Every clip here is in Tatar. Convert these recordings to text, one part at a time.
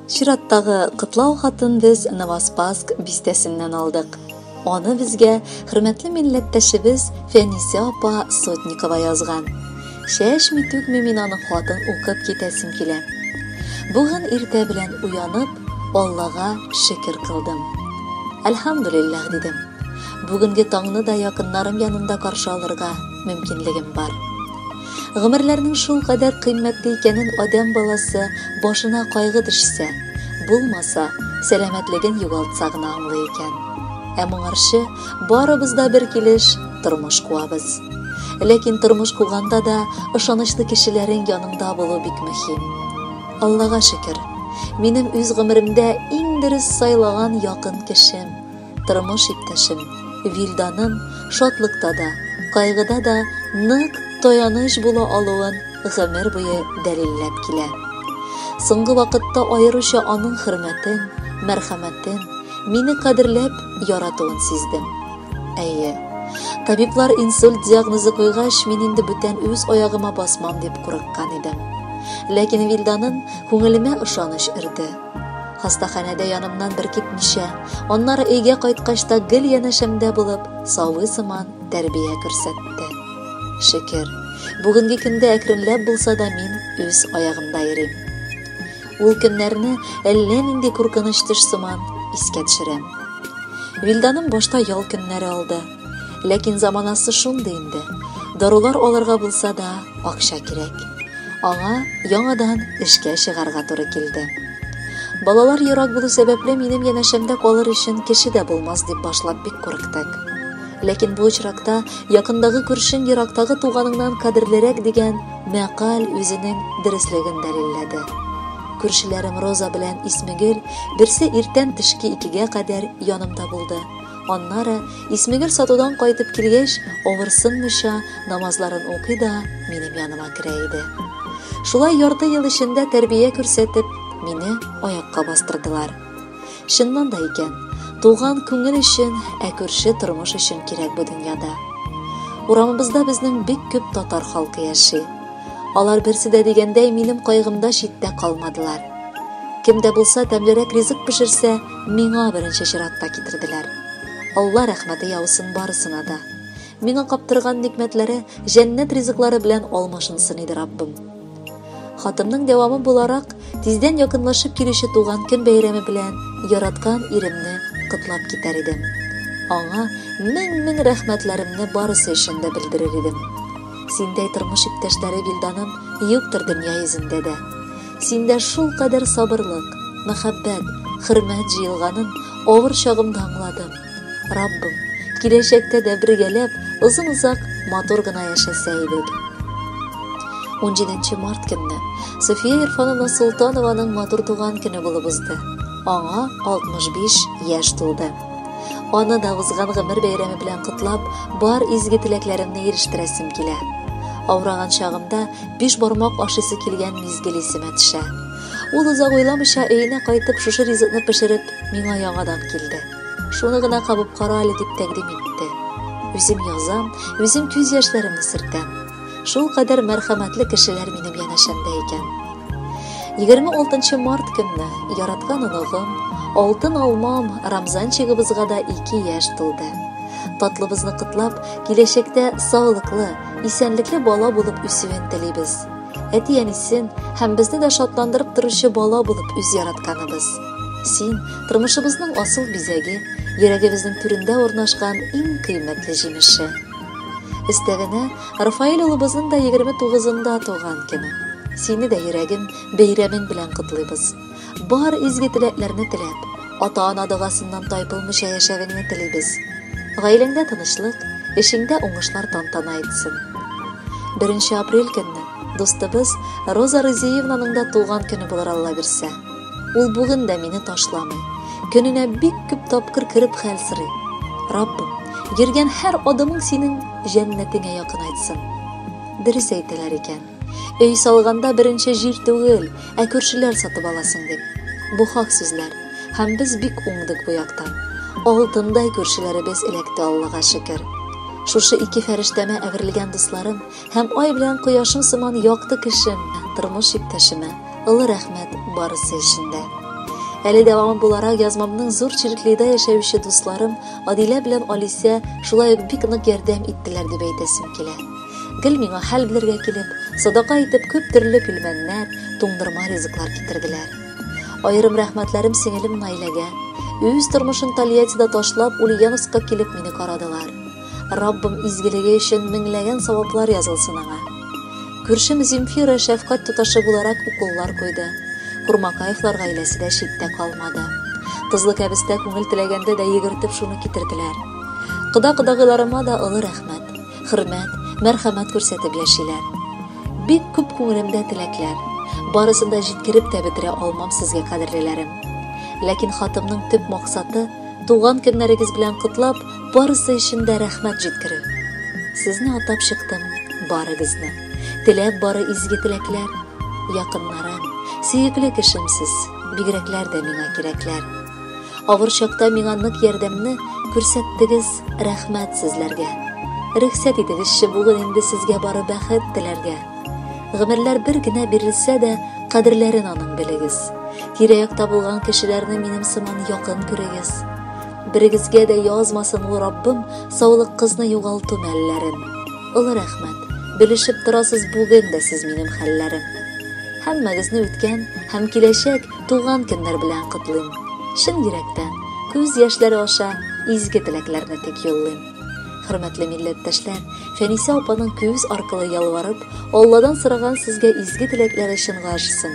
Чираттагы котлау хатын без Новоспасск бистәсеннән алдык. Аны безгә хөрмәтле милләттәшебез Фәнисә апа Сотникова язган. Чәчми түкми мин аның хатын укып китәсем килә. Бүген иртә белән уянып, Аллага шөкер кылдым. Әлхәмдүлилләһ дидем. Бүгенге таңны да якыннарым янында каршы алырга мөмкинлегем бар. Гомерләрнең шул кадәр кыйммәтле икәнен адәм баласы башына кайгы төшсә, булмаса, сәламәтлеген югалтса гына аңлый икән. Ә моңарчы барыбыз да бер килеш тормыш куабыз. Ләкин тормыш куганда да ышанычлы кешеләрең яныңда булу бик мөһим. Аллага шөкер, минем үз гомеремдә иң дөрес сайлаган якын кешем, Тормыш иптәшем Вилданым шатлыкта да, кайгыда да нык таяныч була алуын гомер буе дәлилләп килә. Соңгы вакытта аеруча аның хөрмәтен, мәрхәмәтен, мине кадерләп яратуын сиздем. Әйе, табиблар инсульт диагнозы куйгач, мин инде бүтән үз аягыма басмам дип курыккан идем. Ләкин Вилданым күңелемә ышаныч өрде. Хастаханәдә янымнан бер китмичә, аннары өйгә кайткач та гел янәшәмдә булып, савы сыман тәрбия күрсәтте. Шөкер, бүгенге көндә әкренләп булса да мин үз аягымда йөрим. Ул көннәрне әллә нинди куркыныч төш сыман искә төшерәм. Вилданым башта ял көннәре алды. Ләкин заманасы шундый инде. Дарулар алырга булса да акча кирәк. Аңа яңадан эшкә чыгарга туры килде. Балалар ерак булу сәбәпле минем янәшәмдә калыр өчен кеше дә булмас дип башлап бик курыктык. Ләкин бу очракта якындагы күршең ерактагы туганыңнан кадерлерәк дигән мәкаль үзенең дөреслеген дәлилләде. Күршеләрем Роза белән Исмегөл берсе иртән төшке икегә кадәр янымда булды. Аннары Исмегөл сатудан кайтып килгәч, авырсынмыйча намазларын укый да минем яныма керә иде. Шулай ярты ел эчендә тәрбия күрсәтеп, мине аякка бастырдылар. Чыннан да икән, туган күңел өчен, ә күрше тормыш өчен кирәк бу дөньяда. Урамыбызда безнең бик күп татар халкы яши. Алар берсе дә дигәндәй минем кайгымда читтә калмадылар. Кем дә булса тәмлерәк ризык пешерсә, миңа беренче чиратта китерделәр. Алла рәхмәте яусын барысына да. Миңа каптырган никмәтләре җәннәт ризыклары белән алмашынсын иде Раббым. Хатымның дәвамы буларак, тиздән якынлашып килүче туган көн бәйрәме белән яраткан иремне котлап китәр идем. Аңа мең-мең рәхмәтләремне барысы өчен дә белдерер идем. Синдәй тормыш иптәшләре Вилданым юктыр дөнья йөзендә дә. Синдә шулкадәр сабырлык, мәхәббәт, хөрмәт җыелганын авыр чагымда аңладым. Раббым, киләчәктә дә бергәләп, озын-озак матур гына яшәсә идек. 17 март көнне София Ирфановна Султанованың матур туган көне булып узды. Аңа 65 яшь тулды. Аны да узган гомер бәйрәме белән котлап, бар изге теләкләремне ирештерәсем килә. Авыраган чагымда Биш бармак ашыйсы килгән мизгел исемә төшә. Ул озак уйламыйча өенә кайтып шушы ризыкны пешереп, миңа яңадан килде. Шуны гына кабып кара әле дип тәкъдим итте. Үзем язам, үзем күз яшьләремне сөртәм. Шул кадәр мәрхәмәтле кешеләр минем янәшәмдә икән. 26 март көнне яраткан оныгым, алтын алмам Рамзанчигыбызга да 2 яшь тулды. Татлыбызны котлап, киләчәктә саулыклы, исәнлекле бала булып үсүен телибез. Әти-әнисен һәм безне дә шатландырып торучы бала булып үз яратканыбыз. Син, тормышыбызның асыл бизәге, йөрәгебезнең түрендә урнашкан иң кыйммәтле җимеше. Өстәвенә, Рафаэль улыбызның да 29-ында туган көне. Сине дә йөрәгем бәйрәмең белән котлыйбыз. Бар изге теләкләрне теләп, ата-ана догасыннан тайпылмыйча яшәвеңне телибез. Гаиләңдә тынычлык, эшеңдә уңышлар тантана итсен. 1 апрель көнне дустыбыз Роза Рызиевнаның да туган көне булыр Алла бирсә. Ул бүген дә мине ташламый. Көненә бик күп тапкыр кереп хәл сорый. Раббым, йөргән һәр адымың синең җәннәтеңә якынайтсын. Дөрес әйтәләр икән. Өй салганда беренче җир түгел, ә күршеләр сатып аласың дип. Бу хак сүзләр. Һәм без бик уңдык бу яктан. Алтындай күршеләребез эләкте Аллага шөкер. Шушы ике фәрештәмә әверелгән дусларым һәм ай белән кояшым сыман якты кешем, тормыш иптәшемә олы рәхмәт барысы өчен дә. Әле дәвамы буларак язмамның Зур Чиреклида яшәүче дусларым Адилә белән Алисә шулай ук бик нык ярдәм иттеләр дип әйтәсем килә. Гел миңа хәл белергә килеп, садака итеп күп төрле пилмәннәр, туңдырма ризыклар китерделәр. Аерым рәхмәтләрем сеңелем Наиләгә. Үз тормышын Тольяттида ташлап, Ульяновскка килеп мине карадылар. Раббым изгелеге өчен меңләгән саваплар язылсын аңа. Күршем Земфира шәфкать туташы буларак уколлар куйды. Курмакаевлар гаиләсе дә читтә калмады. Тозлы кәбестә күңел теләгәндә дә йөгертеп шуны китерделәр. Кода-кодагыйларыма да олы рәхмәт, хөрмәт, мәрхәмәт күрсәтеп яшиләр. Бик күп күңелемдә теләкләр. Барысын да җиткереп тә бетерә алмам сезгә, кадерлеләрем. Ләкин хатымның төп максаты, туган көннәрегез белән котлап, барысы өчен дә рәхмәт җиткерү. Сезне атап чыктым, барыгызны. Теләп бары изге теләкләр. Якыннарым, сөекле кешем сез, бигрәкләр дә миңа кирәкләр. Авыр чакта миңа нык ярдәмне күрсәттегез, рәхмәт сезләргә. Рөхсәт итегезче бүген инде сезгә бары бәхет теләргә. Гомерләр бер генә бирелсә дә, кадерләрен аның белегез. Тирә-якта булган кешеләрне минем сыман якын күрегез. Берегезгә дә язмасын ул Раббым саулык кызны югалту мәлләрен. Олы рәхмәт, белешеп торасыз бүген дә сез минем хәлләрем. Һәммәгезне үткән һәм киләчәк туган көннәр белән котлыйм. Чын йөрәктән, күз яшьләре аша изге теләкләрне тик юллыйм. Хөрмәтле милләттәшләр, Фәнисә апаның күз аркылы ялварып, Алладан сораган сезгә изге теләкләре чынга ашсын.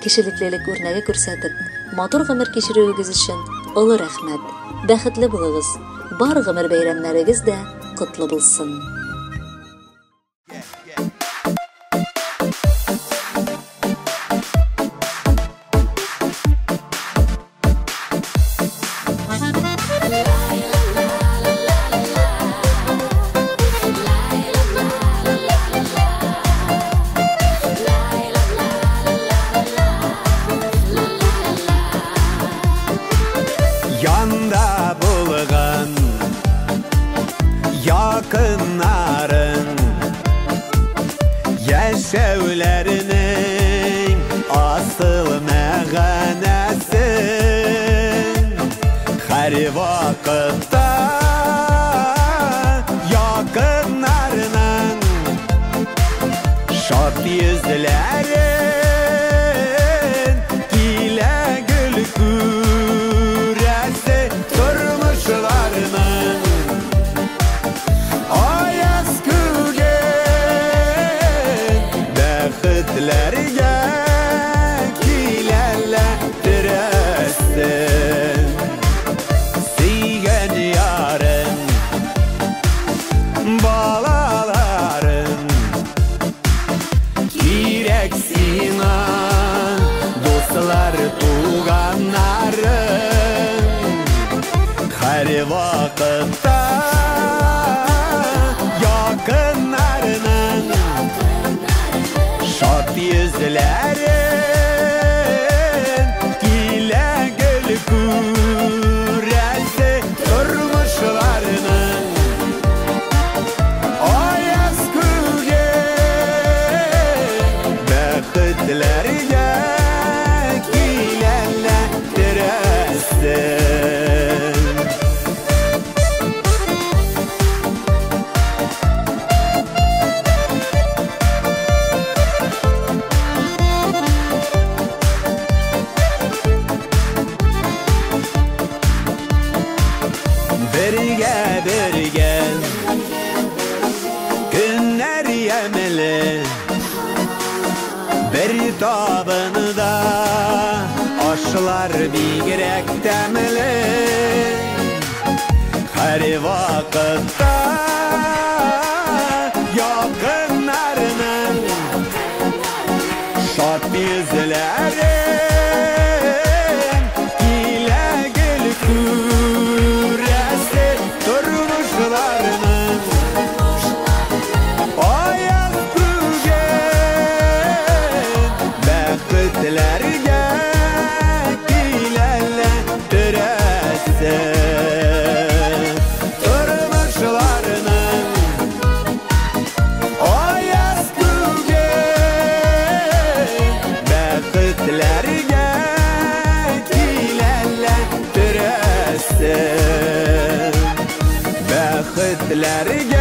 Кешелеклелек үрнәге күрсәтеп, матур гомер кичерүегез өчен олы рәхмәт. Бәхетле булыгыз. Бар гомер бәйрәмнәрегез дә котлы булсын. Янда булган якыннарың яшәүләренең асыл мәгънәсен һәр вакытта якыннарының шат йөзләрен килә гөл күрәсе тормышларының аяз күген бәхетләргә киләләр терәсен. Сөйгән ярың, балаларың кирәк сиңа, дуслар, туганнарың һәр вакытта якыннарының шат йөзләрен килә гел күрәсе тормышларының аяз күген бәхетләргә киләләр терәсен. Бергә бергә көннәр ямьле, бер табында ашлар бигрәк тәмле. Һәр вакытта якыннарының шат йөзләрен килә гел күрәсе тормышларының аяз күген бәхетләргә киләләр терәсе. Тормышларының аяз күген бәхетләргә киләләр. Күкләргә.